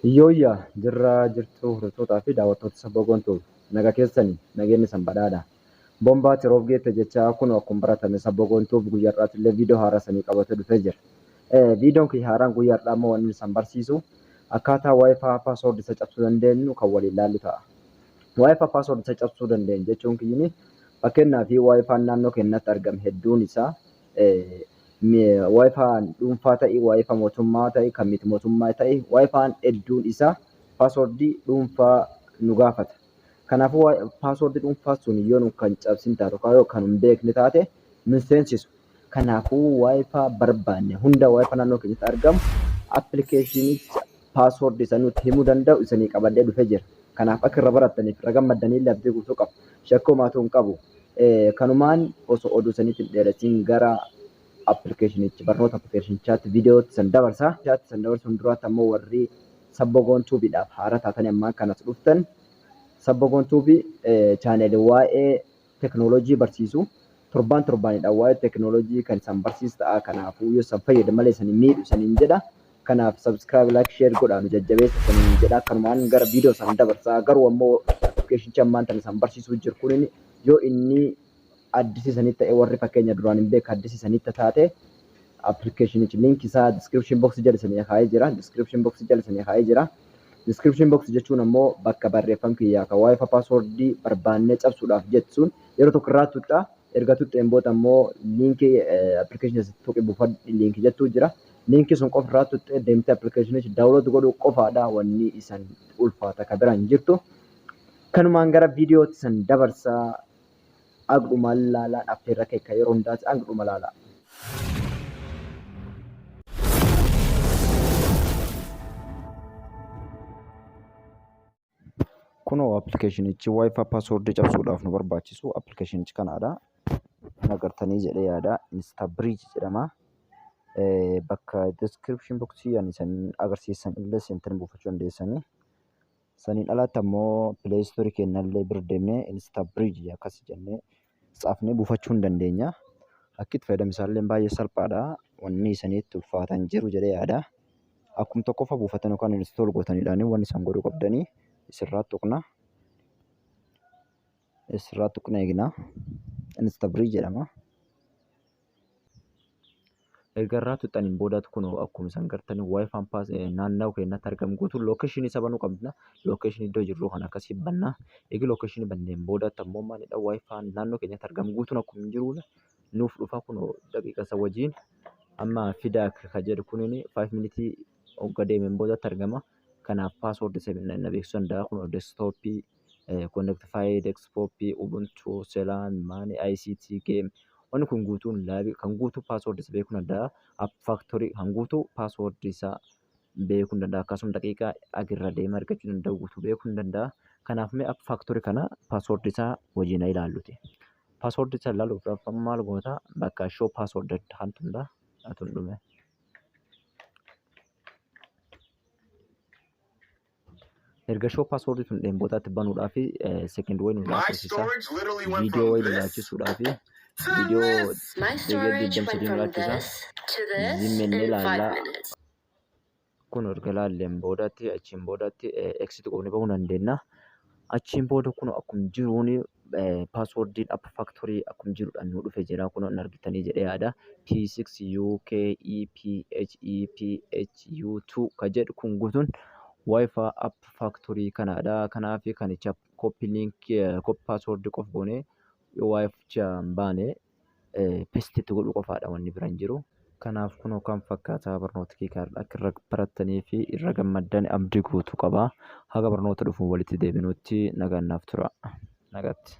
Hiyyoyyaa jirra jirtuu hordoftootaa fi daawwattoota saba gontuu naga keessanii nageenyi san badhaadha. Bombaa Tiroof geette jechaa kun akkuma baratame saba gontuuf guyyaa har'aatti illee viidiyoo haaraa sanii qabatee dhufee jira. Viidiyoon kiyya haaraan guyyaa har'aa immoo wanni san barsiisu akkaataa WiFi password isa cabsuu dandeenyu kan waliin laallu ta'a. WiFi password isa cabsuu dandeenyu jechuun kiyyini fakkeenyaaf WiFi naannoo keenyatti argame hedduun isaa WiFi dhuunfaa ta'e, WiFi mootummaa ta'e, kan miti mootummaa ta'e, WiFi hedduun isaa paaswordii dhuunfaa nu gaafata. Kanaafuu paaswordii dhuunfaa sun yoo nu kan cabsin taate yookaan yoo kan hin beekne taate nu seensisu. Kanaafuu WiFi barbaanne hunda WiFi naannoo keenyatti argamu appilikeeshinicha paaswordii isa nutti himuu danda'u isanii qabadhee dhufee jira. Kanaaf akka irra barattaniif irra gammaddanii illee abdii guutuu qabu. Shakkii homaatuu hin qabu. Kanumaan osoo oduu isaniitti hin dheeratiin gara appilikeeshinichi barnoota appilikeeshinichaatti viidiyootti san dabarsa. San dabarsuun duraatti ammoo warri Sabbogoon Tuubiidhaaf haara taatanii ammaan kanas dhuftan Sabbogoon Tuubii chaaneelii waa'ee teknooloojii barsiisu torbaan torbaanidha waa'ee teknooloojii kan isaan barsiisu ta'a. Kanaafuu yoo isaan fayyada malee isaan miidhu isaniin jedha. Kanaaf subscribe, like, share godhaa nu jajjabeessa isaniin jedha. Kanumaan gara viidiyoo isaan dabarsa. Garuu ammoo appilikeeshinichi ammaan tan isaan barsiisuu jiru kunin yoo inni addisiisanii ta'e warri fakkeenya duraan hin beeku addisiisanitti taate appilikeeshinichi link isaa description box jala isanii kaa'ee jira. Description box jala isanii kaa'ee jira. Description box jechuun ammoo bakka barreeffam kiyyaa kan WiFi passwordii barbaannee cabsuudhaaf jettu sun yeroo tokko irraa tuqxa. Erga tuqxeen booda ammoo liinkii appilikeeshinii tuqi buufadhu liinkii jettu jira. Liinkii sun qofa irraa tuqxee deemtee appilikeeshinichi download godhuu qofaadha wanni isan ulfaata ka biraan jirtu. Kanumaan gara viidiyootti san dabarsaa agdhuma laalaan affeerra keekka yeroo hundaati agdhuma laalaa. Kunoo appilikeeshinichi WiFi password cabsuudhaaf nu barbaachisu appilikeeshinichi kanaadha. Kan agartanii jedhee yaada. InstaBridge jedhama. Bakka description box ani isin agarsiisan illee seentanii buufachuu dandeessanii. Saniin alatti ammoo Play Store keenyallee bira deemnee InstaBridge akkas jennee tsaafnee buufachuu hin dandeenya. Akki itti fayyadamni isaallee baay'ee salphaadha. Wanni isinitti ulfaatan jiru jedhee yaada. Akkuma tokkoffaa buufatan yookaan install gootanidhaan wanni isaan godhuu qabdanii isirraa tuqna. Isirraa tuqna eegna. InstaBridge jedhama. Erga irraa tuqxaniin boodaatti kun akkuma isin gartanii WiFi pass naannoo keenyatti argamu guutuun lookeeshinii isa banuu qabna. Lookeeshinii iddoo jirru kan akkasii banna. Eegi lookeeshinii banneen boodaatti ammoo maalidha WiFi naannoo keenyatti argamu guutuun akkuma jiru nuuf dhufa kun daqiiqa isa wajjin amma fidaa ka jedhu kunin 5 minitii hogga deemeen boodatti argama. Kanaaf paaswoord isa na beeksisuu danda'a kun desktooppii, Connectify, Desktop, Ubuntu, Selan, Mani, ICT, Game. Wanni kun guutuun laabii kan guutuu paaswoord isa beekuu danda'a. App Factory kan guutuu paaswoord isaa beekuu danda'a. Akkasuma daqiiqaa agirra deema argachuu danda'u guutuu beekuu danda'a. Kanaaf mee App Factory kana paaswoord isaa wajjin haa ilaalluti. Paaswoord isaa ilaaluuf maal goota bakka show password kan tunda atun dhume. Erga show password tun dheen boodaatti banuudhaaf second way nu My laachisa. storage literally went Viidiyoo from wayi nu this laachisuudhaaf to viidiyoo this. My daqiiqa storage went 23 nu from laachisa. this to this Zimmennee in 5 laallaa minutes. kun erga laalleen boodaatti achiin boodaatti exit goonee bahuu dandeenya. Achiin booda kun akkuma jiruun paaswoordiin app factory akkuma jiruudhaan nu dhufe jira kun hin argitanii jedhee yaada. P6 U K E P H E P H U 2 ka jedhu kun guutuun WiFi app factory kanaadha. Kanaaf kanicha copy link copy password qofa goonee yoo WiFi hin baane paste itti godhuu qofaadha wanni bira hin jiru. Kanaaf kunoo kan fakkaataa barnoota kee kan akka irra barattanii fi irra gammaddan abdii guutuu qaba. Haga barnoota dhufuun walitti deebinutti nagaan naaf tura. Nagaatti.